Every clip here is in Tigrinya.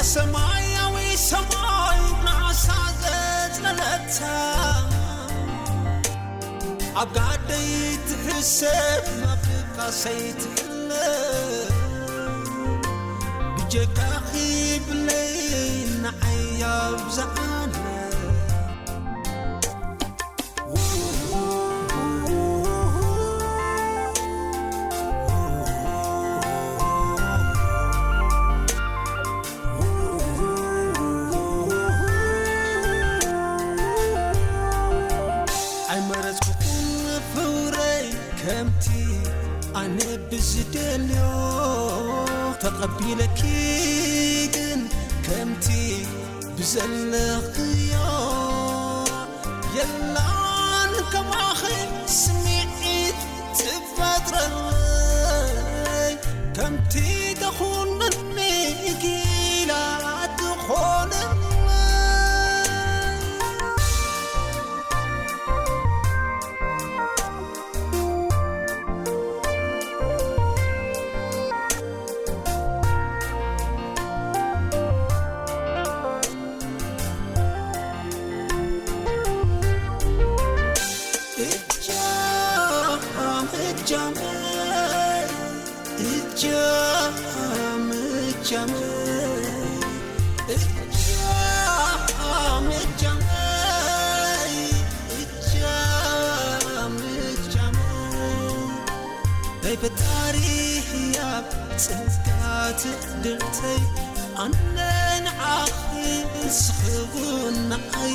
ሰማያዊ ሰማይ ንዓሳ ዘጽለለታ ኣብ ጋደይ ትሕሰብ መብቃሰይ ትሕለ ብጀካኺ ብለይ ንዓይ ኣብዝሓለ ኣይመረጽኩኹን ፍቕረይ ከምቲ ኣነ ብዝደልዮ ተቐቢለኪ ግን ከምቲ ብዘለኽዮ የላን ከማኺ ስምዒት ትፈጥረለይ ከምቲ ተኹነኒ ጊላ ትኾነለይ ናይ ፈጣሪ ህያብ ጸጋ ትዕድልተይ ኣነ ንዓኺ ንስኺ እውን ንዓይ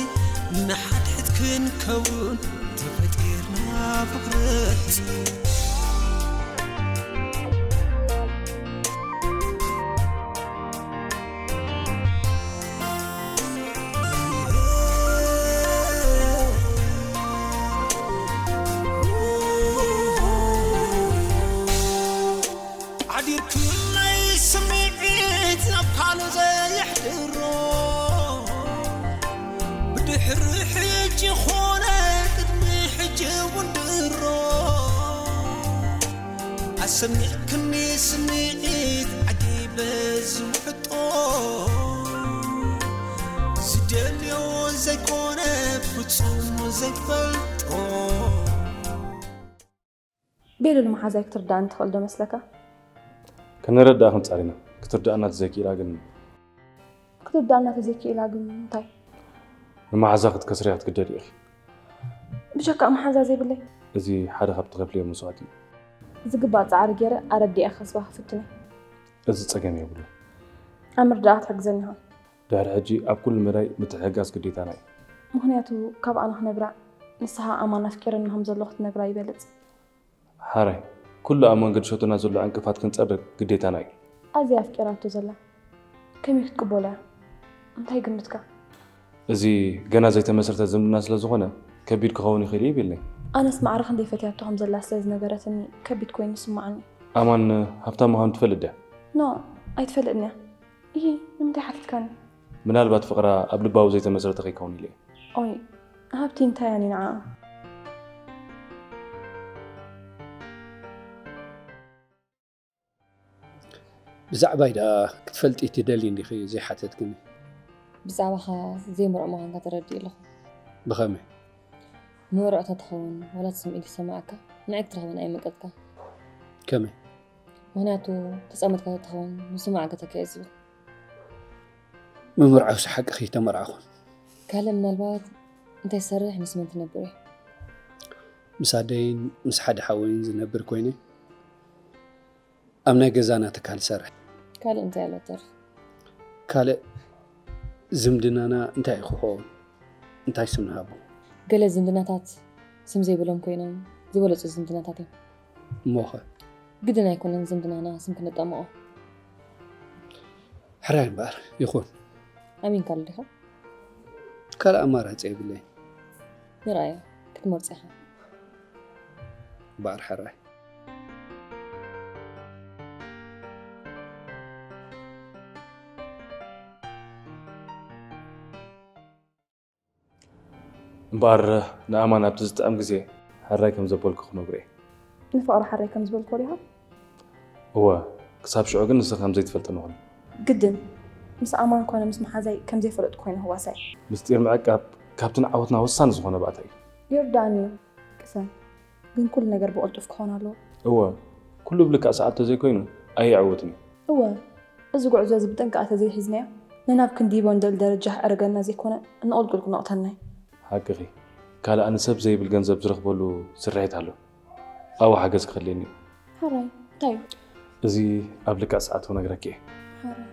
ንሓድሕድ ክንከውን ተፈጢርና ፍቕረይ ሓዲርኩለይ ስምዒት ናብ ካልእ ዘየሕድሮ ብድሕሪ ሕጂ ኾነ ቅድሚ ሕጂ እውን ድሮ ኣሰሚዕክኒ ስምዒት ዓጊበ ዝውሕጦ ዝደልዮ ዘይኮነ ፍጹም ዘይፈልጦ ቤሉል መሓዛይ ክትርዳእኒ ትኽእል ዶ መስለካ? ከነረዳእኽን ጻሪና ክትርዳእና ተዘይክኢላ ግን ክትርዳእና ተዘይክኢላ ግን እንታይ? ንመሓዛ ክትከስርያ ክትግደድ ኢኺ። ብሸካ መሓዛ ዘይብለይ? እዚ ሓደ ካብ ትኸፍልዮ መስዋእቲ እዩ። ዝግባእ ጻዕሪ ገይረ ኣረዲኣ ከስባ ክፍትን እየ። እዚ ጸገም የብሉን። ኣብ ምርዳኣ ክትሕግዘኒ ኢኻ። ድሕሪ ሕጂ ኣብ ኩሉ መዳይ ምትሕግጋዝ ግዴታና እዩ። ምኽንያቱ ካባኣ ንኽነብራ ንስኻ ኣማን ኣፍቂረኒ ከም ዘሎ ክትነግራ ይበልጽ። ሓራይ ኩሉ ኣብ መንገዲ ሸቶና ዘሎ ዕንቅፋት ክንጸርግ ግዴታና እዩ። ኣዝያ ኣፍቂራቶ ዘላ ከመይ ክትቅበሎ እያ? እንታይ ግምትካ? እዚ ገና ዘይተመስረተ ዝምድና ስለ ዝኾነ ከቢድ ክኸውን ይኽእል እዩ ይብልኒ። ኣነስ ማዕረ ክንደይ ፈትያቶ ከም ዘላ ስለ ዝነገረትኒ ከቢድ ኮይኑ ይስምዓኒ። ኣማን ሃብታም ምዃኑ ትፈልጥ ድያ? No ኣይትፈልጥን እያ። ኢሂ ንምንታይ ሓቲትካኒ? ምናልባት ፍቕራ ኣብ ልባዊ ዘይተመስረተ ከይከውን ኢለ እየ። ኦይ ሃብቲ እንታይ እያ ንዓኣ? ብዛዕባይ ደኣ ክትፈልጢ ትደልዪ እንዲኺ ዘይሓተትክኒ? ብዛዕባኻ ዘይምርዑው ምዃንካ ተረዲኤ ኣለኹ። ብኸመይ? ምምርዑው ተትኸውን ዋላ እቲ ስምዒት ይሰምዓካ ንዓይ ክትረኽበኒ ኣይመቀጽካን። ከመይ? ምኽንያቱ ተጸሚድካ ተትኸውን ምስማዕ ገተካ እየ ዝብል። ምምርዓውሲ ሓቂ ከይተመርዓኹን። ካልእ ምናልባት እንታይ ትሰርሕ ምስ መን ትነብር እየ? ምስ ኣደይን ምስ ሓደ ሓወይን ዝነብር ኮይነ ኣብ ናይ ገዛና ትካል እሰርሕ። ካልእ እንታይ ኣሎ ተርፍ? ካልእ ዝምድናና እንታይ እዩ ክኸውን? እንታይ ስም ንሃቦ? ገለ ዝምድናታት ስም ዘይብሎም ኮይኖም ዝበለጹ ዝምድናታት እዮም። እሞኸ? ግድን ኣይኮነን ዝምድናና ስም ክነጣምቖ። ሕራይ እምበኣር ይኹን። ኣሚንካሉ ዲኻ? ካልእ ኣማራጺ የብለይን። ንርኣዮ ክትመርጾ ኢኻ። እምበኣር ሕራይ። እምበኣር ንኣማን ኣብቲ ዝጥዕም ግዜ ሕራይ ከም ዘበልኩ ክነግሮ እየ። ንፍቕሪ ሕራይ ከም ዝበልክዎ ዲኻ? እወ፣ ክሳብ ሽዑ ግን ንስኺ ከም ዘይትፈልጥኒ ኩኒ። ግድን። ምስ ኣማን ኮነ ምስ መሓዛይ ከም ዘይፈለጥኩ ኮይነ ህዋሳይ። ምስጢር ምዕቃብ ካብቲ ንዓወትና ወሳኒ ዝኾነ ባእታ እዩ። ይርዳእኒ እዩ ቅሰን፣ ግን ኩሉ ነገር ብቕልጡፍ ክኾን ኣለዎ። እወ፣ ኩሉ ብልክዕ ሰዓት ተዘይኮይኑ ኣይዕወትን እዩ። እወ፣ እዚ ጉዕዞ እዚ ብጥንቃቐ ተዘይሒዝናዮ ንናብ ክንዲ ይቦ ንደሊ ደረጃ ክዕርገና ዘይኮነ ንቕልቁል ክነቕተና እዩ። ሓቅኺ፣ ካልእ ኣነ ሰብ ዘይብል ገንዘብ ዝረኽበሉ ስርሒት ኣሎ። ኣብኡ ሓገዝ ክኸድለኒ እዩ። ሕራይ፣ እንታይ እዩ? እዚ ኣብ ልክዕ ሰዓት ክነግረኪ እየ። ሕራይ።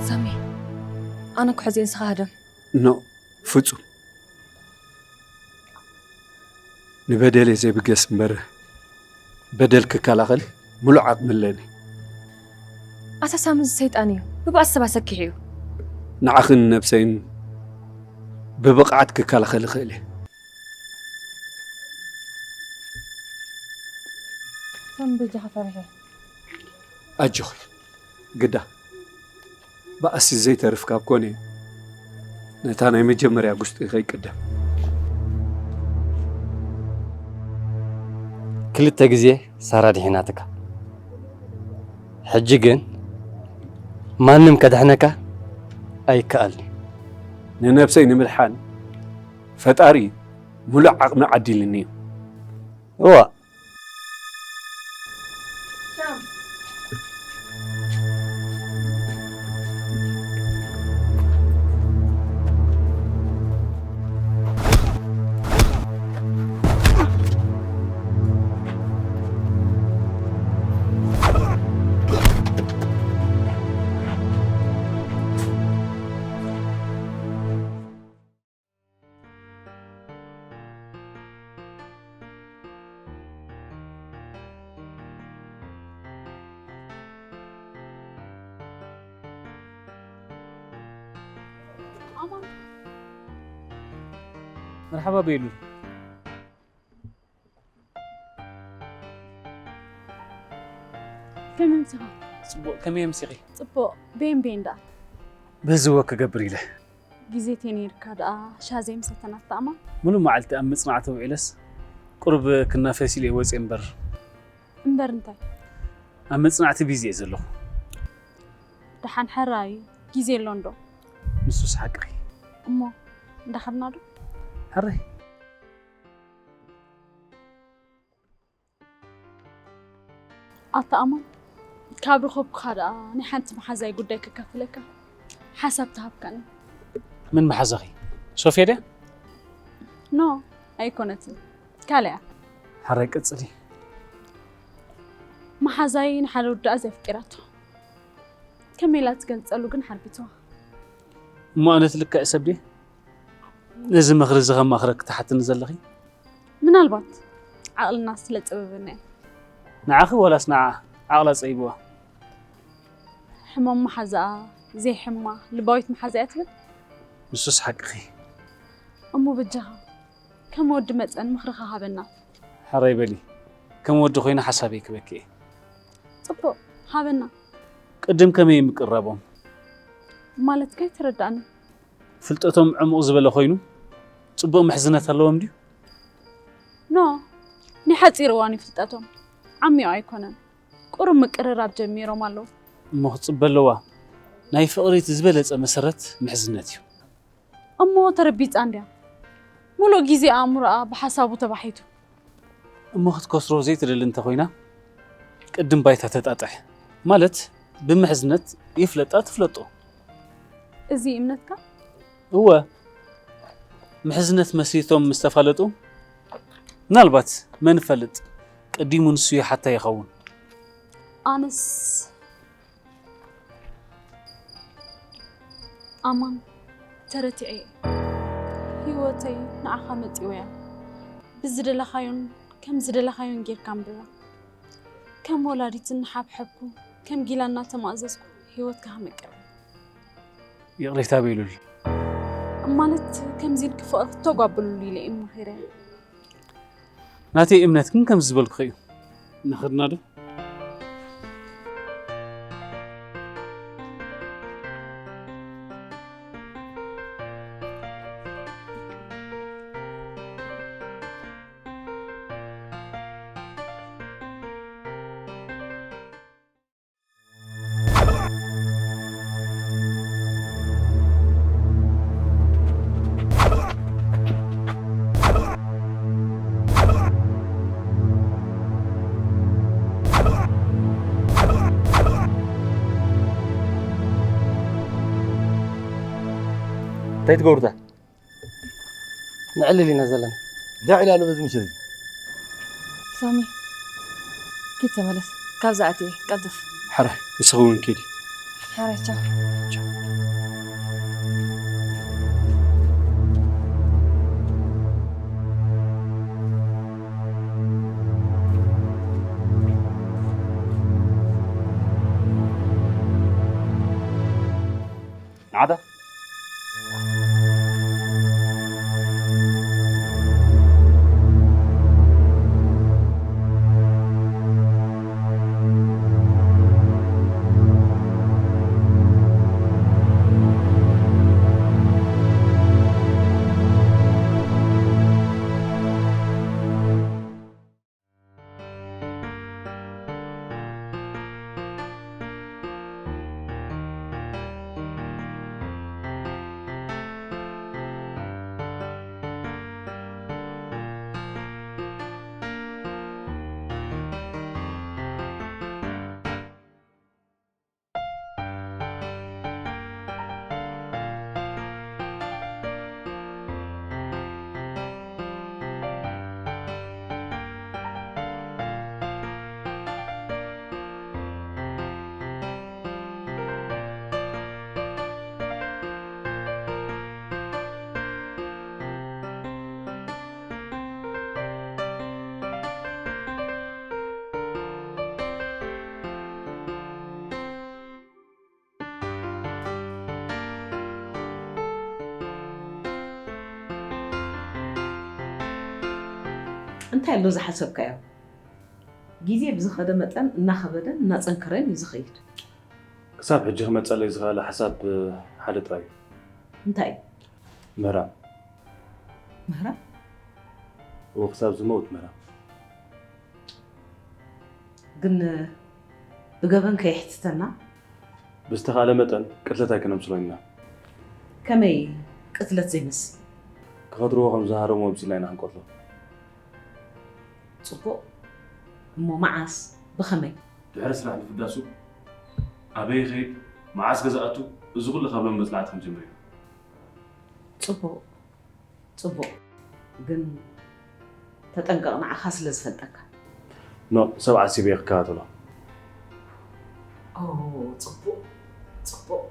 ሳሚ፣ ኣነ ክሕዚ ንስኻ ሃደም። ኖ፣ ፍጹም። ንበደለይ ዘይብገስ እምበር በደል ክከላኸል ምሉእ ዓቕሚ ኣለኒ። ኣታ ሳሚ፣ እዚ ሰይጣን እዩ፣ ብባእሲ ሰባት ሰኪሑ እዩ። ንዓኽን ነብሰይን ብብቕዓት ክከላኸል እኽእል እየ። ሳሚ፣ በጃኻ ፈሪሐ። ኣጆኺ ግዳ፣ ባእሲ ዘይተርፍ ካብ ኮነ ነታ ናይ መጀመርያ ጉስጢ ከይቅደም። ክልተ ግዜ ሳራ ድሒናትካ፣ ሕጂ ግን ማንም ከድሕነካ ኣይከኣልን። ንነብሰይ ንምድሓን ፈጣሪ ሙሉእ ዓቕሚ ዓዲልኒ እዩ። እዋ። መርሓባ ቤሉ። ከመይ ኣምሲኻ? ጽቡቕ፣ ከመይ ኣምሲኺ? ጽቡቕ፣ ቤን ቤን ደኣ? በዚ ወክ ክገብር ኢለ። ግዜ ተይ ነይርካ ደኣ ሻሂ ዘይምሰተና ኣታ ኣማን? ምሉእ መዓልቲ ኣብ መጽናዕቲ ውዒለስ ቁሩብ ክናፈስ ኢለ እየ ወጽየ እምበር። እምበር እንታይ? ኣብ መጽናዕቲ ቢዚ እየ ዘለኹ። ደሓን ሕራይ ግዜ ኣሎ እንዶ? ንሱስ ሓቅኺ። እሞ እንዳኸድና ዶ? ሕራይ። ኣታ ኣማን፣ ካብ ረኸብኩኻ ደኣ ናይ ሓንቲ መሓዛይ ጉዳይ ከካፍለካ ሓሳብ ተሃብካኒ። መን መሓዛኺ? ሶፍያ ድያ? ኖ፣ ኣይኮነትን። ካልእ እያ። ሕራይ ቀጽሊ። መሓዛይ ንሓደ ወዲ ኣዝያ ኣፍቂራቶ። ከመይ ኢላ ትገልጸሉ ግን ሓርቢትዋ። እሞ ኣነ እቲ ልክዕ ሰብ ድየ ነዚ ምኽሪ እዚ ከማኽረኪ ትሓትኒ ዘለኺ? ምናልባት ዓቕልና ስለ ጸበበና እዩ። ንዓኺ ዋላስ ንዓኣ ዓቕላ ጸቢብዋ? ሕማም መሓዛኣ ዘይሕማ ልባዊት መሓዛ እያ ትብል? ንሱስ ሓቅኺ። እሞ በጃኻ ከም ወዲ መጠን ምኽርኻ ሃበና። ሕራይ በሊ፣ ከም ወዲ ኮይነ ሓሳበይ ክበኪ እየ። ጽቡቕ፣ ሃበና። ቅድም ከመይ ምቅራቦም? ማለት ከይተረዳእኒ። ፍልጠቶም ዕሙቕ ዝበለ ኮይኑ ጽቡቕ ምሕዝነት ኣለዎም ድዩ? ኖ፣ ናይ ሓጺር እዋን እዩ ፍልጠቶም። ዓሚቑ ኣይኮነን። ቁሩብ ምቅርራብ ጀሚሮም ኣለዉ። እሞ ክጽበ ኣለዋ። ናይ ፍቕሪ እቲ ዝበለጸ መሰረት ምሕዝነት እዩ። እሞ ተረቢጻ እንድያ። ሙሉእ ግዜ ኣእምሮኣ ብሓሳቡ ተባሒቱ። እሞ ክትከስሮ ዘይትደሊ እንተኾይና፣ ቅድም ባይታ ተጣጥሕ። ማለት፣ ብምሕዝነት ይፍለጣ ትፍለጦ። እዚ እምነትካ? እወ፣ ምሕዝነት መስሪቶም ምስ ተፋለጡ፣ ምናልባት መን ይፈልጥ፣ ቀዲሙ ንሱ ይሓታ ይኸውን። ኣነስ ኣማን ተረቲዐ እየ። ህይወተይ ንዓኻ መጺወያ። ብዝደለኻዮን ከም ዝደለኻዮን ጌርካ ኣንብባ። ከም ወላዲት እናሓብሐብኩ፣ ከም ጊላ እናተማእዘዝኩ ህይወትካ ከመቅር። ይቕሬታ በይሉል። ማለት ከምዚ ኢልክ ፍቕሪ ተጓብሉሉ ኢለ እየ መኺረ። ናተይ እምነት ግን ከምዚ ዝበልኩኺ እዩ። ንኸድና ዶ? እንታይ ትገብሩ እታ? ንዕልል ኢና ዘለና። እንታይ ዕላሉ በዚ ምሸት እዚ? ሳሚ፣ ኪድ ተመለስ። ካብዛ ኣትየ፣ ቀልጥፍ። ሕራይ፣ ንስኺ እውን ኪዲ። ሕራይ፣ ቻው። ንዓዳ። እንታይ ኣሎ ዝሓሰብካዮ? ግዜ ብዝኸደ መጠን እናኸበደን እናጸንከረን እዩ ዝኸይድ። ክሳብ ሕጂ ክመጸለይ ዝኽእል ሓሳብ ሓደ ጥራይ እዩ። እንታይ? ምህራም። ምህራም? እዎ፣ ክሳብ ዝመውት ምህራም። ግን ብገበን ከየሕትተና? ብዝተኻእለ መጠን ቅትለት ኣይከነምስሎን ኢና። ከመይ ቅትለት ዘይመስል? ክኸድርዎ ከም ዝሃረሙ ኣምሲልና ኢና ክንቀትሎ። ጽቡቕ። እሞ መዓስ? ብኸመይ? ድሕሪ ስራሕ ምፍዳሱ፣ ኣበይ ይኸይድ፣ መዓስ ገዛ ኣቱ፣ እዚ ኩሉ ካብ ሎሚ መጽናዕቲ ክንጅምር ኢና። ጽቡቕ፣ ጽቡቕ። ግን ተጠንቀቕ፣ ንዓኻ ስለ ዝፈልጠካ። ኖ፣ ሰብ ዓሲበ እየ ክከታተሎ። ኦ፣ ጽቡቕ፣ ጽቡቕ።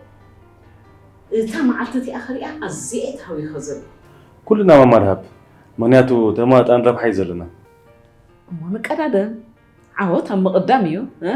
እታ መዓልቲ እቲኣ ክሪኣ ኣዝየ እየ ተሃዊኸ ዘለኹ። ኩልና ማማ ድሃብ፣ ምኽንያቱ ተማጣን ረብሓ እዩ ዘለና። እሞ ንቀዳደም፣ ዓወት ኣብ ምቕዳም እዩ፣ እ?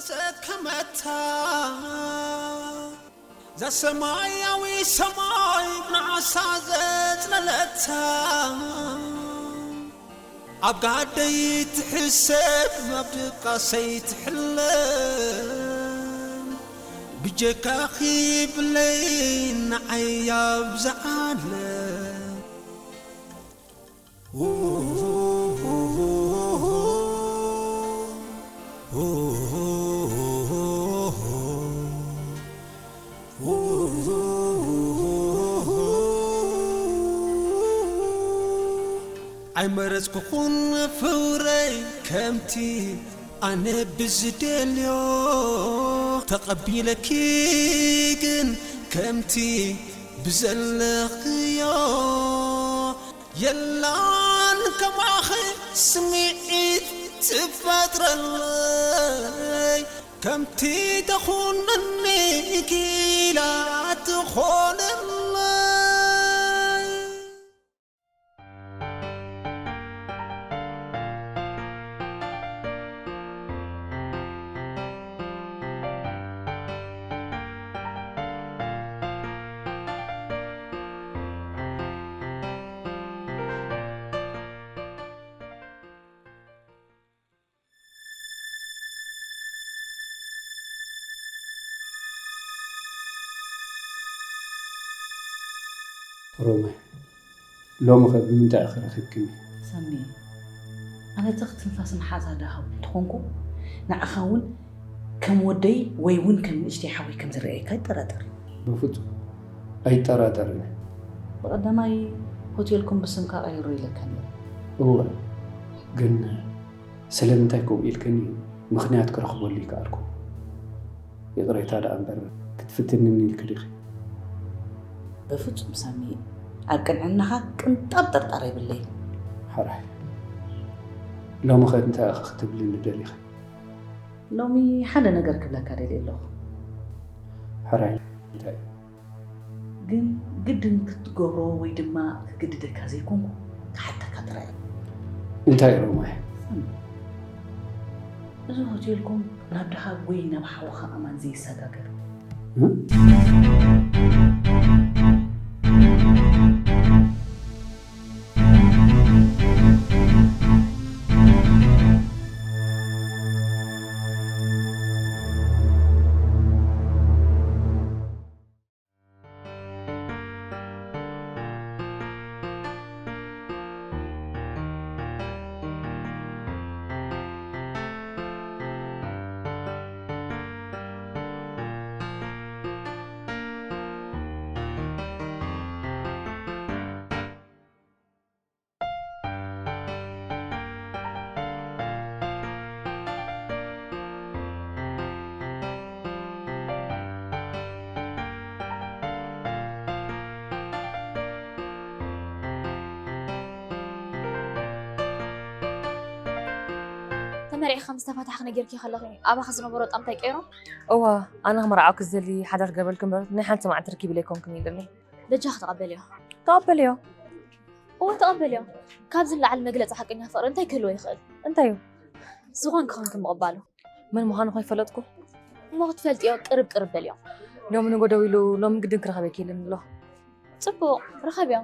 ተከመታ ዛ ሰማያዊ ሰማይ ብናሳ ዘጽለለታ ኣብ ጋደይ ትሕሰብ ኣብ ድቃሰይ ትሕለም ብጀካኺ ብለይ ንዓይ ኣብዝዓለ ኣይመረጽኩኹን ፍውረይ ከምቲ ኣነ ብዝደልዮ ተቐቢለኪ ግን ከምቲ ብዘለኽዮ የላን ከማኺ ስምዒት ትፈጥረለይ ከምቲ ተኹነኒ ኪላ ትኾነለይ። ሮማይ፣ ሎሚ ኸ ብምንታይ ኢኺ ረኺብክኒ? ሳሚ፣ ኣነ ትኽ ትንፋስ መሓዛ ደሃው እንተኾንኩ፣ ንዓኻ እውን ከም ወደይ ወይ እውን ከም ንእሽተይ ሓወይ ከም ዝረኣየካ ኣይጠራጠር። ብፍጹም ኣይጠራጠርን። ብቐዳማይ ሆቴልኩም ብስምካ ቀይሮ ኢለካ ነይረ። እወ፣ ግን ስለምንታይ ከምኡ ኢልክኒ ምኽንያት ክረኽበሉ ይከኣልኩ። ይቕሬታ ደኣ እምበር ክትፍትንኒ ኢልኪ ዲኺ? በፍጹም ሳሚ፣ ኣብ ቅንዕናኻ ቅንጣብ ጥርጣረ የብለይ። ሕራይ። ሎሚ ኸ እንታይ ኢኺ ክትብልኒ ደሊኺ? ሎሚ ሓደ ነገር ክብለካ ደልየ ኣለኹ። ሕራይ፣ እንታይ? ግን ግድን ክትገብሮ ወይ ድማ ክግድደካ ዘይኮንኩ ክሓተካ ጥራይ። እንታይ ሮማይ? ሳሚ፣ እዚ ሆቴልኩም ናብ ደሃብ ወይ ናብ ሓውኻ ኣማን ዘይሰጋገር። እ? ተመሪዕኺ ከም ዝተፋታሕኺ ነጊርኪ ከለኺ ኣባኺ ዝነበሮ ጣምታይ ቀይሮ? እዋ፣ ኣነ ክመርዓኪ ዝደሊ ሓዳር ገበልኪ እምበር ናይ ሓንቲ መዓልቲ ርኪብ ኢለ ኣይኮንኩን ኢለኒ። በጃኺ ተቐበልዮ። ተቐበልዮ። እወ ተቐበልዮ። ካብዚ ንላዕሊ መግለጺ ሓቀኛ ፍቕሪ እንታይ ክህልዎ ይኽእል? እንታይ እዩ? ዝኾንኪ ኾንኪ ምቕባሉ። መን ምዃኑ ከይፈለጥኩ? እሞ ክትፈልጥዮ ቅርብ ቅርብ በልዮ። ሎሚ ንጎ ደዊሉ ሎሚ ግድን ክረኸበኪ ኢሉኒ ኣሎ። ጽቡቕ፣ ርኸብዮ።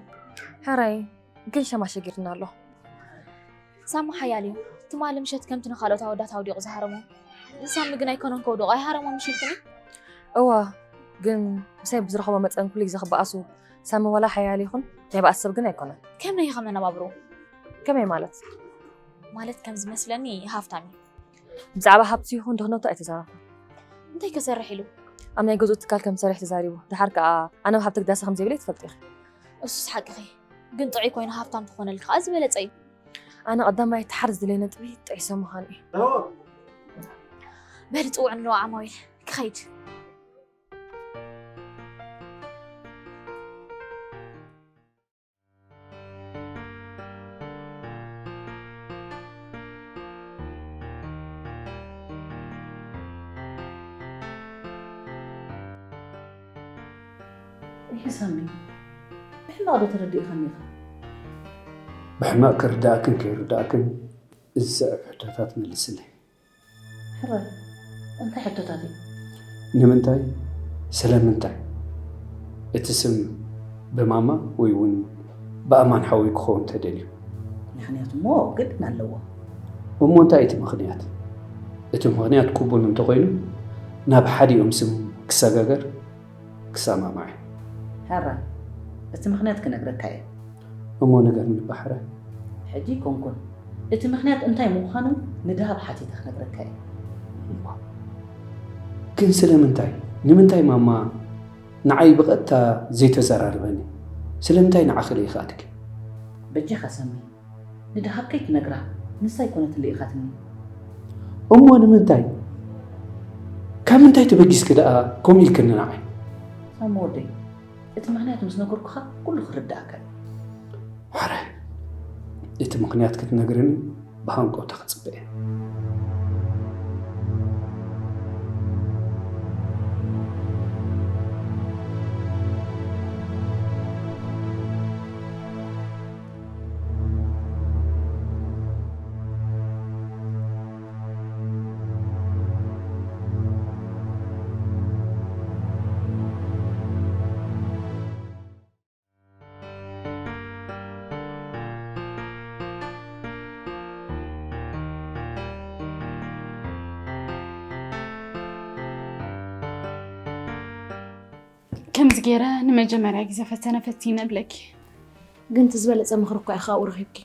ሕራይ፣ ግን ሸም ኣሸጊሩና ኣሎ። ሳሚ ሓያል እዩ። ትማሊ ምሸት ከምቲ ንኻልኦት ኣወዳት ኣውዲቑ ዝሃረሞ፣ ንሳሚ ግን ኣይኮነን ከውድቖ፣ ኣይሃረሞን ምሽ ኢልክኒ? እወ፣ ግን ምሳይ ብዝረኸቦ መጠን ኩሉ ግዜ ክበኣሱ፣ ሳሚ ዋላ ሓያል ይኹን ናይ በኣስ ሰብ ግን ኣይኮነን። ከመይ ኢኺ መነባብርኡ? ከመይ ማለት? ማለት ከም ዝመስለኒ ሃፍታም እዩ። ብዛዕባ ሃብቱ ይኹን ድኽነቱ ኣይተዛረብናን። እንታይ ከሰርሕ ኢሉ? ኣብ ናይ ገዝኡ ትካል ከም ዝሰርሕ ተዛሪቡ። ደሓር ከኣ ኣነ ኣብ ሃብቲ ግዳሰ ከም ዘይብለይ ትፈልጢ ኢኺ። እሱስ ሓቅኺ። ግን ጥዑይ ኮይኑ ሃብታም ተኾነልኪ ከኣ ዝበለጸ እዩ። ኣነ ቀዳማይ ተሓር ዝድለይ ነጥቢ ጥዑይ ሰብ ምዃኑ እዩ። በሊ ጽውዕ ኣለዎ ዓማዊል። ክኸይድ። እሂ ሳሚ፣ ብሕማቕ ዶ ተረዲእኻኒ ኢኻ? ብሕማቕ ክርዳእክን ከይርዳእክን ዝስዕብ ሕቶታት መልስለይ። ሕራይ፣ እንታይ ሕቶታት እዩ? ንምንታይ? ስለምንታይ? እቲ ስም ብማማ ወይ እውን ብኣማን ሓወይ ክኸውን ተደልዩ። ምክንያት እሞ ግድን ኣለዎ። እሞ እንታይ እቲ ምኽንያት? እቲ ምኽንያት ቅቡል እንተኾይኑ ናብ ሓዲኦም ስም ክሰጋገር ክሰማማዕ። ሕራይ፣ እቲ ምኽንያት ክነግረካ እየ። እሞ ንገርኒ ባሕረ። ሕጂ ኣይኮንኩን፣ እቲ ምኽንያት እንታይ ምዃኑ ንድሃብ ሓቲተ ክነግረካ እየ። ግን ስለምንታይ? ንምንታይ ማማ ንዓይ ብቐጥታ ዘይተዘራርበኒ? ስለምንታይ ንዓኺ ልኢኻትኪ? በጃኻ ሳሚ፣ ንድሃብ ከይትነግራ፣ ንሳ ኣይኮነትን ልኢኻትኒ። እሞ ንምንታይ? ካብ ምንታይ ተበጊስኪ ደኣ ከምኡ ኢልክኒ ንዓይ? ሳሚ ወደይ፣ እቲ ምኽንያት ምስ ነገርኩኻ ኩሉ ክርድኣካ እዩ። ሕራይ፣ እቲ ምኽንያት ክትነግርኒ ብሃንቀውታ ክጽበ እየ። ከምዚ ገይረ ንመጀመርያ ግዜ ፈተነ ፈቲነ እብለኪ። ግን እቲ ዝበለፀ ምኽሪ እኮ ኢኻ ኣብኡ ረኺብኪ።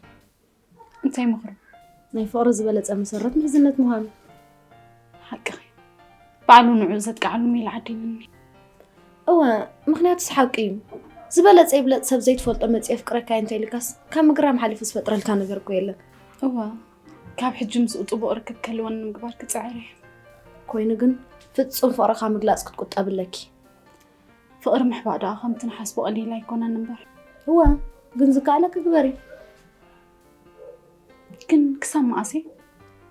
እንታይ ምኽሪ? ናይ ፍቕሪ ዝበለፀ መሰረት ምሕዝነት ምዃኑ። ሓቅኺ። ባዕሉ ንዑ ዘጥቃዓሉ ሜላ ዓዲልኒ። እወ፣ ምኽንያቱስ ሓቂ እዩ። ዝበለፀ ይብለፅ ሰብ ዘይትፈልጦ መፂ የፍቅረካ እንተ ኢልካስ ካብ ምግራም ሓሊፉ ዝፈጥረልካ ነገር እኮ የለን። እወ፣ ካብ ሕጂ ምስኡ ጥቡቕ ርክብ ከልወኒ ንምግባር ክፅዕር እየ። ኮይኑ ግን ፍፁም ፍቕርኻ ምግላፅ ክትቁጠብ ኣለኪ። ፍቕሪ ምሕባእ ደኣ ከምቲ ንሓስቦ ቀሊል ኣይኮነን እምበር። እወ፣ ግን ዝከኣለኪ ግበሪ። ግን ክሳብ መኣሰይ?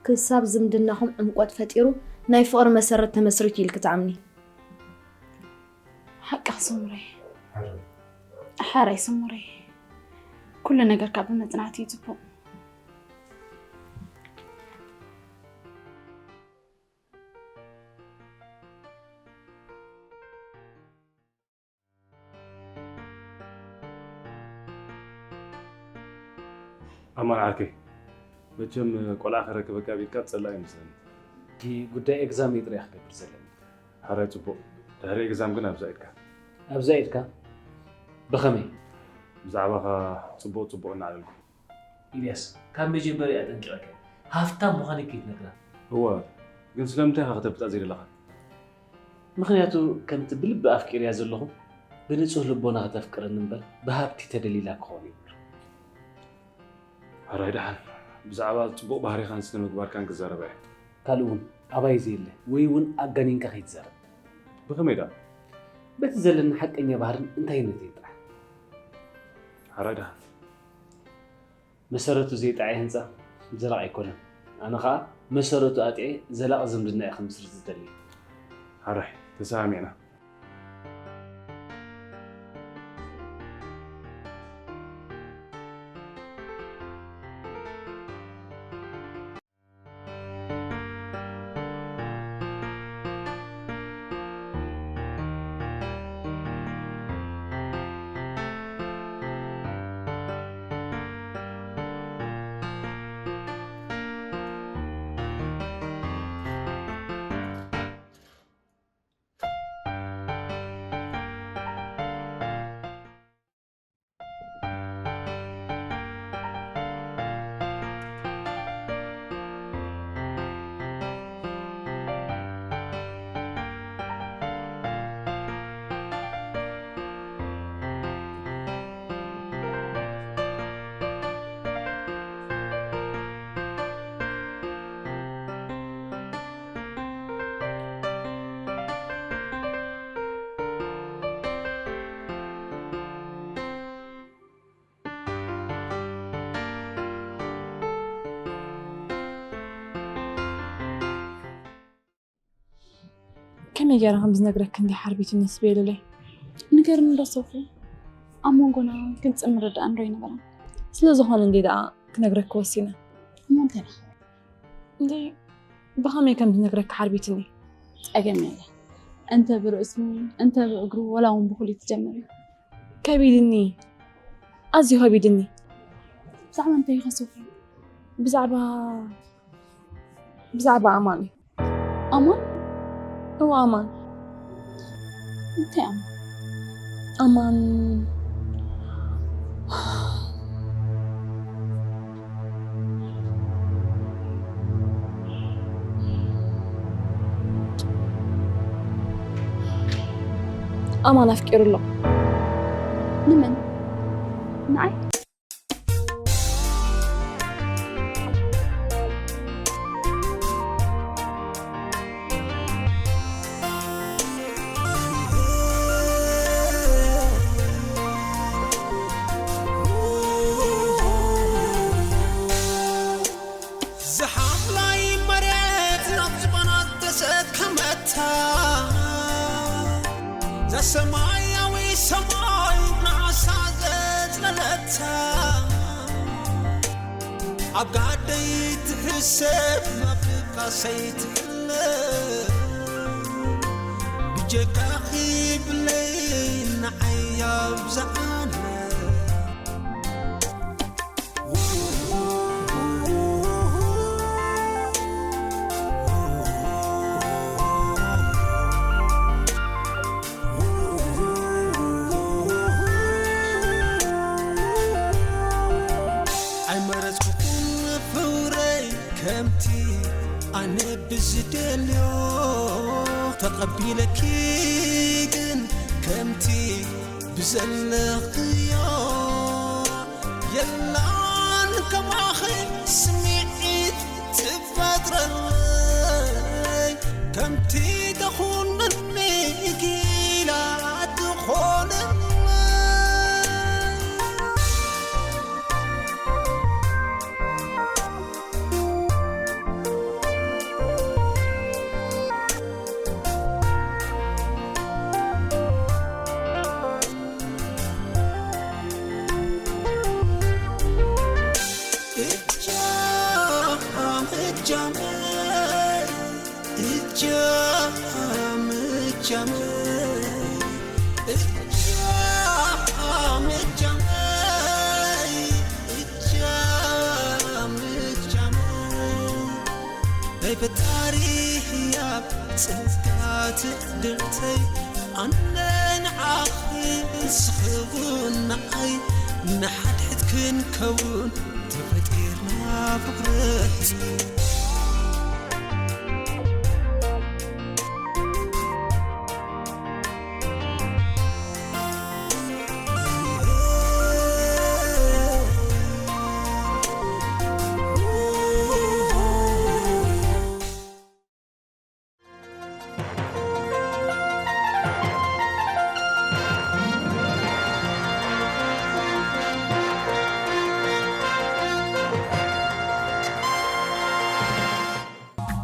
ክሳብ ዝምድናኹም ዕምቆት ፈጢሩ ናይ ፍቕሪ መሰረት ተመስሪቱ ኢልኪ ትኣምኒ። ሓቅኺ ስሙረይ። ሓራይ ስሙረይ። ኩሉ ነገር ካብ ብመጽናዕቲ እዩ ጽቡቕ። ኣማን ዓርከይ፣ መቸም ቆልዓ ክረክበካ ቢልካ ትጸልእ ኣይመስለኒ። እቲ ጉዳይ ኤግዛም እዩ ጥራይ ክገብር ዘለኒ። ሕራይ ጽቡቕ። ድሕሪ ኤግዛም ግን ኣብዛ ኢድካ። ኣብዛ ኢድካ? ብኸመይ? ብዛዕባኻ ጽቡቕ ጽቡቕ እናዕለልኩ። ኢልያስ፣ ካብ መጀመርያ ኣጠንቂቐካ እየ። ሃፍታም ምዃነይ ከይትነግራ። እወ፣ ግን ስለምንታይ ኢኻ ከተፍልጣ ዘይደለኻ? ምኽንያቱ ከምቲ ብልቢ ኣፍቂረያ ዘለኹ ብንጹህ ልቦና ከተፍቅረኒ እምበር ብሃብቲ ተደሊላ ክኸውን የብሉን። ሕራይ ደሓን፣ ብዛዕባ ጽቡቕ ባህሪኻን ስነ ምግባርካን ክዛረባ እየ። ካልእ እውን ኣባይ ዘየለ ወይ እውን ኣጋኒንካ ከይትዛረብ። ብኸመይ ደኣ? በቲ ዘለኒ ሓቀኛ ባህርን እንታይነተይን ጥራሕ። ሕራይ ደሓን። መሰረቱ ዘይጠዓየ ህንጻ ዘላቒ ኣይኮነን። ኣነ ኸኣ መሰረቱ ኣጥዕየ ዘላቒ ዝምድና እየ ክምስርት ዝደሊ። ሕራይ፣ ተሰማሚዕና። ከመይ ገይረ ከም ዝነግረኪ እንዲ ሓርቢትኒ ስቤልለይ። ንገርኒ እንዶ ሶፊ። ኣብ መንጎና ግልጽ ምርድዳእ እንዶ ኣይነበረን። ስለ ዝኾነ እንዲ ደኣ ክነግረኪ ወሲነ። እሞ እንታይ ደኣ? እንዲ ብኸመይ ከም ዝነግረኪ ሓርቢትኒ። ጸገም የለ። እንተ ብርእሱ እንተ ብእግሩ ወላ እውን ብኹሉ ትጀምር እዩ። ከቢድኒ፣ ኣዝዩ ከቢድኒ። ብዛዕባ እንታይ ይኸሰፉ? ብዛዕባ ብዛዕባ ኣማን እዩ። ኣማን? እወ ኣማን። እንታይ ኣማን? ኣማን ኣማን ኣፍቂሩ ኣሎ። ንመን? ንዓይ? ዝሓምላይ መሬት ናብ ዝባናት ተሰከመታ፣ ዘሰማያዊ ሰማይ ንዓሳ ዘጽለለታ፣ ኣብ ጋደይ ትሕሰብ፣ ኣብ ድቃሰይ ትሕለብ፣ ብጀካኺ ብለይ ንዓይ ኣብዝሓለ። ኣይመረጽኩኹን ፍቕረይ ከምቲ ኣነ ብዝደልዮ፣ ተቐቢለኪ ግን ከምቲ ብዘለኽዮ። የላን ከማኺ ስምዒት ትፈጥረለይ፣ ከምቲ ተኹነኒ ጊላ ትኾነለይ። እጃም እጃመይ፣ እጃም እጃመይ፣ እጃም እጃመይ፣ እጃም እጃመይ። ናይ ፈጣሪ ህያብ ጸጋ ትዕድልተይ፣ ኣነ ንዓኺ ንስኺ እውን ንዓይ፣ ንሓድሕድ ክንከውን ተፈጢርና ፍቕረይ።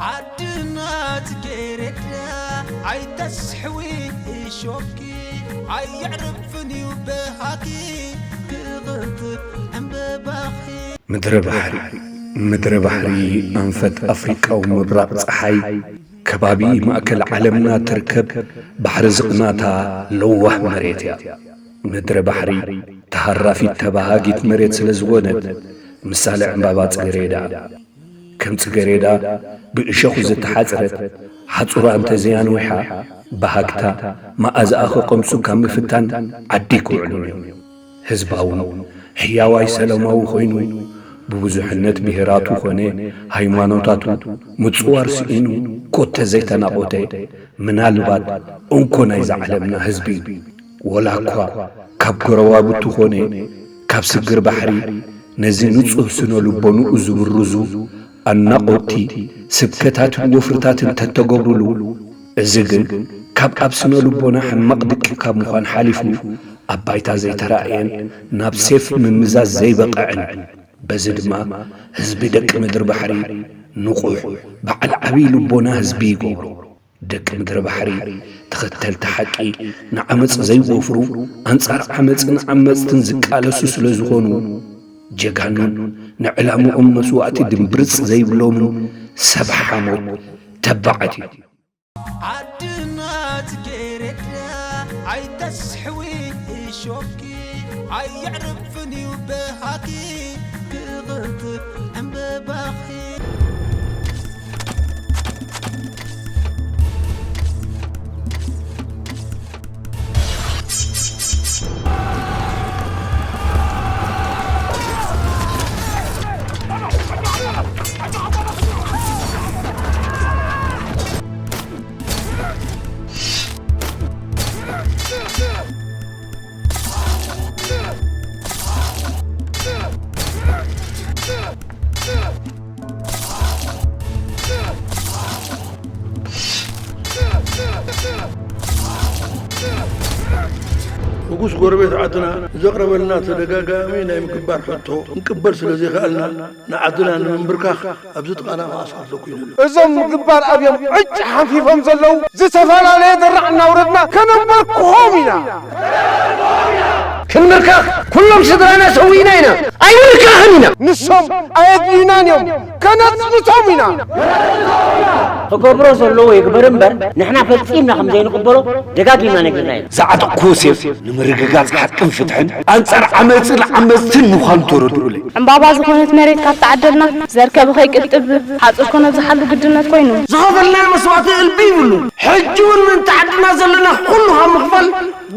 ዓድና ጽጌረዳ ኣይተስሕዊ እሾኽኪ፣ ኣየዕርፍን እዩ በሃኪ ክቕንጥብ ዕምበባኺ። ምድረ ባሕሪ፣ ምድረ ባሕሪ ኣንፈት ኣፍሪቃዊ ምብራቕ ጸሓይ፣ ከባቢ ማእከል ዓለምና ትርከብ ባሕሪ ዝቕናታ ለዋህ መሬት እያ። ምድረ ባሕሪ ተሃራፊት ተባሃጊት መሬት ስለ ዝኾነት፣ ምሳሌ ዕምባባ ጽጌረዳ። ከም ጽጌረዳ ብእሾኹ ዝተሓጽረት፣ ሓጹራ እንተዘያንዊሓ፣ በሃግታ መኣዛኣ ክቐምሱ ካብ ምፍታን ዓዲ ኣይክውዕሉን እዮም። ህዝባውን ህያዋይ ሰላማዊ ኮይኑ፣ ብብዙሕነት ብሄራቱ ኾነ ሃይማኖታቱ ምጽዋር ስኢኑ ኮተ ዘይተናቖተ፣ ምናልባት እንኮ ናይዛ ዓለምና ህዝቢ እዩ። ወላ እኳ ካብ ጎረባብቱ ኾነ ካብ ስግር ባሕሪ ነዚ ንጹህ ስነ ልቦንኡ ዝብርዙ ኣናቖትቲ ስብከታትን ወፍርታትን ተተገብሩሉ፣ እዚ ግን ካብ ኣብ ስነ ልቦና ሕማቕ ድቂ ካብ ምዃን ሓሊፉ ኣብ ባይታ ዘይተራእየን ናብ ሴፍ ምምዛዝ ዘይበቕዕን፣ በዚ ድማ ህዝቢ ደቂ ምድሪ ባሕሪ ንቑሕ፣ በዓል ዓብዪ ልቦና ህዝቢ ይገብሮ። ደቂ ምድሪ ባሕሪ ተኸተልቲ ሓቂ ንዓመጽ ዘይወፍሩ፣ ኣንጻር ዓመጽን ዓመጽትን ዝቃለሱ ስለ ዝኾኑ፣ ጀጋኑን ንዕላምኦም መስዋእቲ ድምብርጽ ዘይብሎምን ሰብ ሓሞት ተባዓት እዮም። ዓድና ጽጌረዳ ኣይተስሕዊ እሾኪ ኣየዕርፍን እዩ በሃኪ ክቕንጥብ ዕምበባኺ። ንጉስ ጎረቤት ዓድና ዘቕረበልና ተደጋጋሚ ናይ ምግባር ሕቶ ክንቅበል ስለ ዘይከኣልና፣ ንዓድና ንምንብርካኽ ኣብዚ ጥቓና ክኣስር ኣለኩ ኢሉ ኣሎ። እዞም ምግባር ኣብዮም ዕጭ ሓንፊፎም ዘለዉ ዝተፈላለየ ድራዕ እናውረድና ከነንበርክኾም ኢና። ክንምርካኽ ኩሎም ስድራና ሰዊእና ኢና፣ ኣይንምርካኽን ኢና። ንሶም ኣየድልዩናን እዮም፣ ከነጽንቶም ኢና። ክገብሮ ዘለዎ ይግበር እምበር፣ ንሕና ፈጺምና ከም ዘይንቕበሎ ደጋጊምና ነጊርና ኢና። ዛዕጥቁ ሴፍ ንምርግጋጽ ሓቅን ፍትሕን ኣንጻር ዓመጽን ዓመጽትን ምዃኑ ተረድኡለይ። ዕምባባ ዝኾነት መሬት ካብ ተዓደልና፣ ዘር ከብኸይ ቅጥብ፣ ሓጹር ኮነ ዝሓሉ ግድነት ኮይኑ። ዝኸፈልናዮ መስዋእቲ እልቢ ይብሉ። ሕጂ እውን ምእንቲ ዓድና ዘለና ኩሉ ካብ ምኽፋል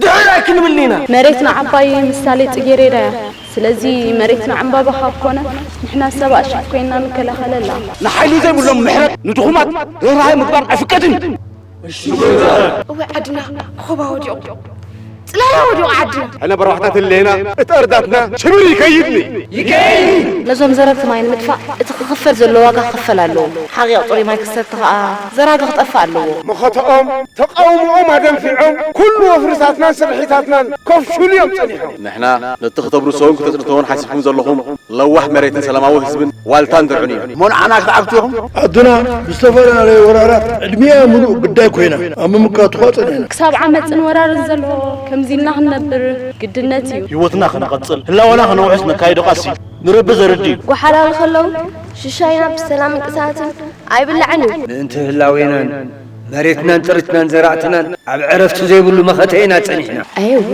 ድሕር ኣይክንብልን ኢና። መሬትና ዓባይ ምሳሌ ጽጌሬዳ እያ። ስለዚ መሬትና ዕምባባ ካብ ኮነ፣ ንሕና ሰብ ኣሽት ኮይንና ንከላኸለላ። ንሓይሊ ዘይብሎም ምሕረት፣ ንድኹማት ርህራሄ ምግባር ኣይፍቀድን። እወ ዓድና፣ ኹባ ወዲቑ፣ ጽላላ ወዲቑ ዓድና። ሕነ በርባሕታት ህሌና፣ እቲ ኣርዳትና ሽብር ይከይድኒ። ነዞም ዘረግቲ ማይ ንምጥፋእ እቲ ክኽፈል ዘሎ ዋጋ ክኽፈል ኣለዎ። ሓቒቕ ጽሩይ ማይ ክሰቲ ከኣ ዘራጊ ክጠፍእ ኣለዎ። መኸተኦም፣ ተቓውሞኦም ኣደንፊዖም፣ ኩሉ ወፍርታትናን ስርሒታትናን ከፍሽሉ እዮም ጸኒሖም። ንሕና ነቲ ክተብርሶን ክተጽንትዎን ሓሲብኩም ዘለኹም ለዋህ መሬትን ሰላማዊ ህዝብን ዋልታን ድርዑን እዩ። እሞ ንዓና ክትዓግቱ ኢኹም? ዓድና ብዝተፈላለየ ወራራት ዕድሚኣ ምሉእ ግዳይ ኮይና ኣብ ምምካቱ ኸኣ ጸኒሕና። ክሳብ ዓመጽን ወራርን ዘሎ ከምዚ ኢልና ክንነብር ግድነት እዩ። ህይወትና ከነቐጽል፣ ህላወና ከነውሕስ ነካይዶ ቃልሲ ንረቢ ዘርድእ እዩ። ጓሓላሉ ከለዉ ሽሻይና ብሰላምን ቅሳነትን ኣይብላዕን እዩ። ምእንቲ ህላዌናን መሬትናን ጥሪትናን ዘራእትናን ኣብ ዕረፍቲ ዘይብሉ መኸተ ኢና ጸኒሕና። ኣየወ፣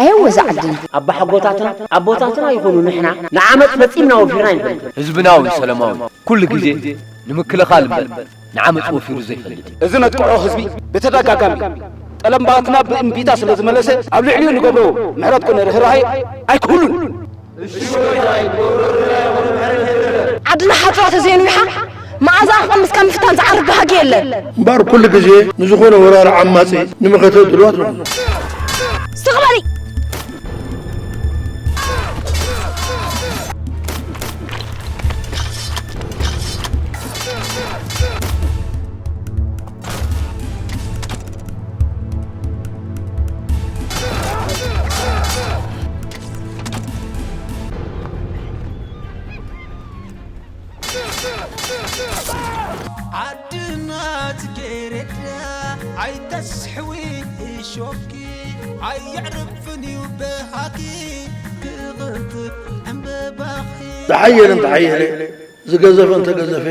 ኣየወ እዛ ዓድና። ኣባሓጎታትና ኣቦታትና ይኹኑ ንሕና ንዓመጽ ፈጺምና ወፊርና ኣይንፈልጥን። ህዝብና እውን ሰላማዊ ኩሉ ግዜ ንምክልኻል እምበር ንዓመጽ ወፊሩ ዘይፈልጥ እዩ። እዚ ነጥቅዖ ህዝቢ ብተደጋጋሚ ጠለምባትና ብእምቢታ ስለ ዝመለሰ ኣብ ልዕሊኡ ንገብሮ ምሕረት ኮነ ርህራሄ ኣይክህሉን። ዓድና ሓጽባ ተዘይንዊሓ መኣዛ ክቐምስ ካብ ምፍታን ዝዓርፍ ባህጊ የለን። እምበኣር ኩሉ ግዜ ንዝኾነ ወራሪ ዓማጺ ንመኸተ ድልዋት ንኹን። ስትቕበሊ! ዓድና ጽጌረዳ ኣይተስሕዊ እሾኪ ኣየዕርፍን እዩ በሃኪ ክቕንጥብ ዕምበባኺ። ተሓየለ እንተሓየለ ዝገዘፈ እንተገዘፈ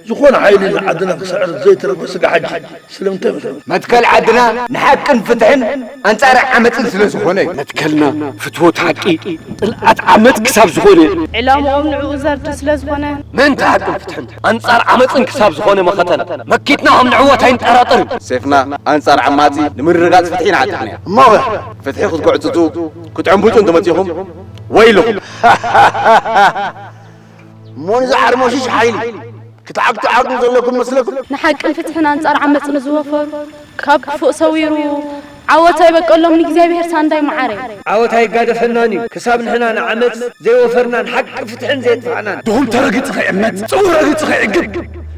ዝኾነ ሓይሊ ንዓድና ክስዕር ዘይተረፈ ስጋሕ ሕጂ ስለምንታይ መስለኩም? መትከል ዓድና ንሓቅን ፍትሕን ኣንጻር ዓመጽን ስለ ዝኾነ እዩ። መትከልና ፍትወት ሓቂ፣ ጽልኣት ዓመጽ ክሳብ ዝኾነ። ዕላምኦም ንዕኡ ዘርድእ ስለ ዝኾነ። ምእንቲ ሓቅን ፍትሕን ኣንጻር ዓመጽን ክሳብ ዝኾነ መኸተና መኪትና ከም ንዕወት ኣይንጠራጠርን። ሴፍና ኣንጻር ዓማጺ ንምርግጋጽ ፍትሒ ኢና ዓጢቕናዮ። እሞ ፍትሒ ክትጉዕጽጹ ክትዕንብጩ እንተመጺኹም ወይልኹም። እሞ ንዚ ዓርሞሽሽ ሓይሊ ክትዓግቱ ዓቕሚ ዘለኩም መስለኩም? ንሓቅን ፍትሕን ኣንጻር ዓመጽ ንዝወፈሩ ካብ ክፉእ ሰዊሩ ዓወት ኣይበቀሎም ንእግዚኣብሔር ሳንዳይ መዓረይ። ዓወት ኣይጋደፈናን እዩ ክሳብ ንሕና ንዓመጽ ዘይወፈርናን ሓቂ ፍትሕን ዘየጥፋእናን። ድኹም ተረጊጹ ከይዕመጽ፣ ጽቡቕ ረጊጹ ከይዕግብ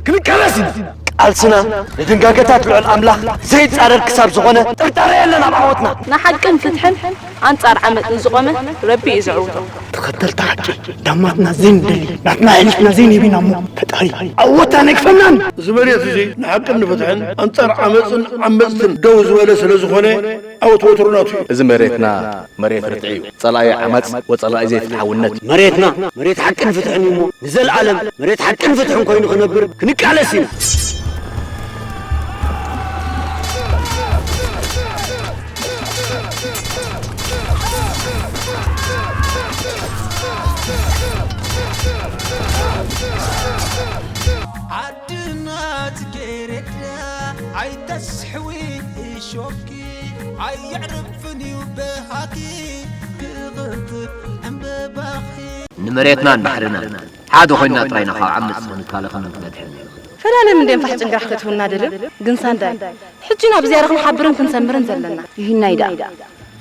ክንቃለስ ኢና። ቃልስና ንድንጋገታት ልዑል ኣምላኽ ዘይጻረር ክሳብ ዝኾነ ጥርጣረ የለን ኣብ ዓወትና። ንሓቅን ፍትሕን ኣንጻር ዓመጽ ንዝቖመ ረቢ እዩ ዘዕውቶ። ተኸተልቲ ሓቂ ዳማትና ዘይንደሊ፣ ናትና ኣሕሊፍና ዘይንህብ ኢና እሞ ፈጣሪ ዓወትና ኣይክፈናን። እዚ መሬት እዚ ንሓቅን ንፍትሕን ኣንጻር ዓመጽን ዓመጽትን ደው ዝበለ ስለ ዝኾነ ዓወት ወትሩ ናቱ እዩ። እዚ መሬትና መሬት ርትዒ እዩ። ጸላኢ ዓመጽ ወጸላኢ ዘይፍትሓውነት። መሬትና መሬት ሓቅን ፍትሕን እዩ እሞ ንዘለኣለም መሬት ሓቅን ፍትሕን ኮይኑ ክነብር ክንቃለስ ኢና። ኣይተስሕዊ እሾኪ ኣየዕርፍን እዩ በሃኪ ክቕንጥብ ዕምበባኺ ንመሬትናን ባሕርናን ሓደ ኮይንና ጥራይና ካብ ዓመጽ ክንከላኸልን ክንድሕንን ንኽእል። ፈላለን እንዴ ንፋሕ ጭንግራሕ ከትህቡና ደልዮም? ግን ሳንዳይ፣ ሕጂ ኢና ብዝያዳ ክንሓብርን ክንሰምርን ዘለና። ይህናይ ደኣ፣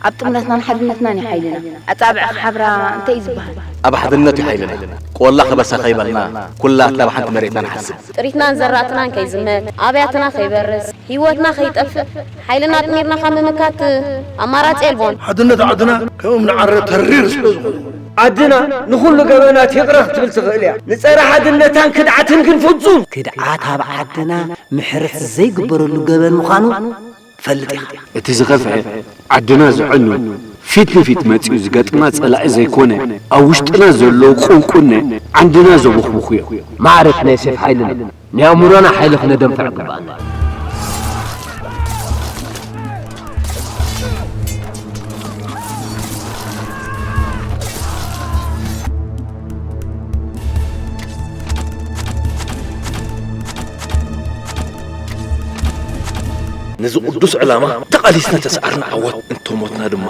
ኣብ ጥምረትናን ሓድነትናን እዩ ሓይልና። ኣጻብዕ ክሓብራ እንታይ እዩ ዝበሃል? ኣብ ሓድነት እዩ ሓይልና። ቆላ ከበሳ ከይበልና፣ ኩላትና ኣብ ሓንቲ መሬትና ንሓስብ። ጥሪትናን ዘራእትናን ከይዝመት፣ ኣብያትና ከይበርስ፣ ህይወትና ከይጠፍእ፣ ሓይልና ኣጥሚርና ካብ ምምካት ኣማራጺ የልቦን። ሓድነት ዓድና ከም እምኒ ዓረ ተሪር ስለ ዝኾነ። ዓድና ንኹሉ ገበናት ይቕረ ክትብል ትኽእል እያ። ንጸረ ሓድነታን ክድዓትን ግን ፍጹም። ክድዓት ኣብ ዓድና ምሕረት ዘይግበረሉ ገበን ምዃኑ ትፈልጥ ኢኻ። እቲ ዝኸፍአ ዓድና ዘዕኑ ፊት ንፊት መጺኡ ዝገጥማ ጸላኢ ዘይኮነ፣ ኣብ ውሽጥና ዘለዉ ቁንቁነ ዓንድና ዘቦኽብኹ እዮም። ማዕረ እቲ ናይ ሴፍ ሓይልና ናይ ኣእምሮና ሓይሊ ክነደንፍዕ ግባኣና። ነዚ ቅዱስ ዕላማ ተቓሊስና ተሰዓርና ዓወት፣ እንተሞትና ድማ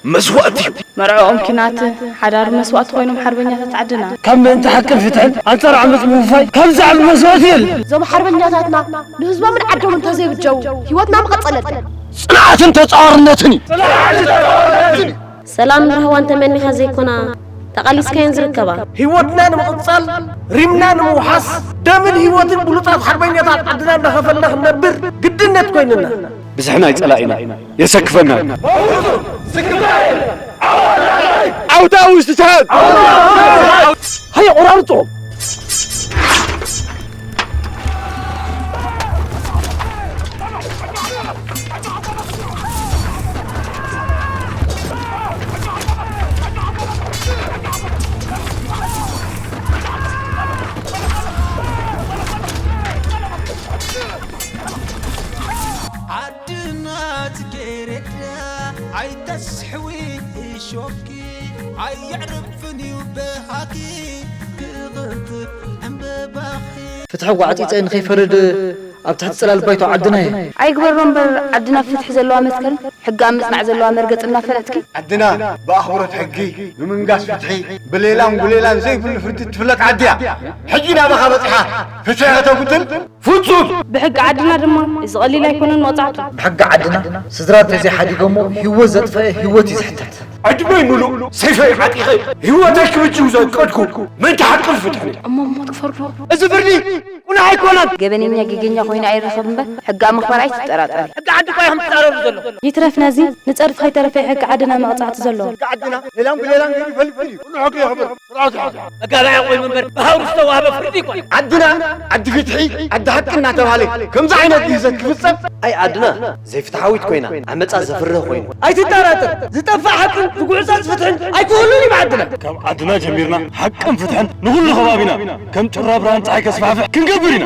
መስዋእቲ እዩ። መርዕኦም ኲናት፣ ሓዳር መስዋእቲ ኮይኖም ሓርበኛታት ዓድና። ካብ ምእንቲ ሓቅን ፍትሕን ኣንጻር ዓመጽ ምውፋይ ካብ ዝዓቢ መስዋእቲ የለን። እዞም ሓርበኛታትና ንህዝቦምን ዓዶምን እንተዘይብጀው ህይወትና ምቐጸለትን። ጽንዓትን ተጻዋርነትን እዩ። ሰላምን ራህዋን ተመኒኻ ዘይኮና ተቓሊስካየን ዝርከባ። ህይወትና ንምቕጻል ሪምና ንምውሓስ ደምን ህይወትን ብሉጻት ሓርበኛታት ዓድና እናኸፈልና ክንነብር ግድነት ኮይንና። ብዝሕና ኣይጸላኢና የሰክፈና። ዓውታ ውሽጥታት ሃየ ቆራርጾ። ዓድና ጽጌረዳ ኣይተስሕዊ እሾኪ ኣየዕርፍን እዩ በሃኪ ክቕንጥብ ዕምበባኺ። ፍትሒ ጓዕጺጸ ንኸይፈርድ ኣብ ትሕቲ ጽላል ባይቶ ዓድና እየ። ኣይግበሮ እምበር ዓድና ፍትሒ ዘለዋ መትከል ሕጊ ኣብ ምጽናዕ ዘለዋ መርገጽ እናፈለጥኪ። ዓድና ብኣኽብሮት ሕጊ፣ ብምንጋስ ፍትሒ፣ ብሌላን ጉሌላን ዘይብሉ ፍርዲ እትፍለጥ ዓዲ እያ። ሕጂ ናባኻ በጺሓ ፍትሒ ከተጉድል ፍጹም! ብሕጊ ዓድና ድማ እዚ ቀሊል ኣይኮነን መቕጻዕቱ። ብሕጊ ዓድና ስድራ እንተዘይሓዲጎሞ ህይወት ዘጥፈአ ህይወት እዩ ዝሕተት። ዕድመይ ምሉእ ሰይፈይ ዓጢቐ ህይወተይ ክብጅው ዘቀድኩ ምእንቲ ሓቅን ፍትሕን እየ። እሞ ሞት ክፈርዶ? እዚ ፍርዲ ቁኑዕ ኣይኮነን። ገበነኛ ጌገኛ ኮይኑ ኣይረኸብ እምበር ሕጊ ኣብ ምኽባር ኣይትጠራጠሪ። ሕጊ ዓዲ እኳ ኢኹም ትጻረሩ ዘለኹም። ይትረፍ ነዚ ንጸድፊ ከይተረፈ ሕጊ ዓድና መቕጻዕቲ ዘለዎ። ሕጊ ዓድና ሌላን ብሌላን ገይሩ ይፈልፍል እዩ። ኩሉ ሕጊ የኽብር። ስርዓት ይሓዝ። መጋባእያ ቆይሙ እምበር ብሃውሪ ዝተዋህበ ፍርዲ ኣይኮነን። ዓድና ዓዲ ፍትሒ ዓዲ ሓቂ እናተባህለ ከምዚ ዓይነት ግህሰት ክፍጸም ኣይ ዓድና ዘይፍትሓዊት ኮይና ዓመጻ ዘፍርህ ኮይኑ። ኣይትጠራጠር ዝጠፍእ ሓቅን ዝጉዕጸጽ ፍትሕን ኣይክህሉን እዩ ብዓድና። ካብ ዓድና ጀሚርና ሓቅን ፍትሕን ንኹሉ ከባቢና ከም ጩራ ብርሃን ጸሓይ ከስፋሕፍሕ ክንገብር ኢና።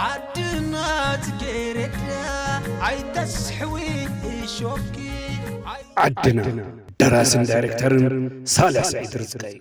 ዓድና ጽጌረዳ ኣይተስሕዊ እሾኪ ኣይ- ዓድና ደራስን ዳይሬክተርን ሳልሕ ስዒድ ርዝቀይ።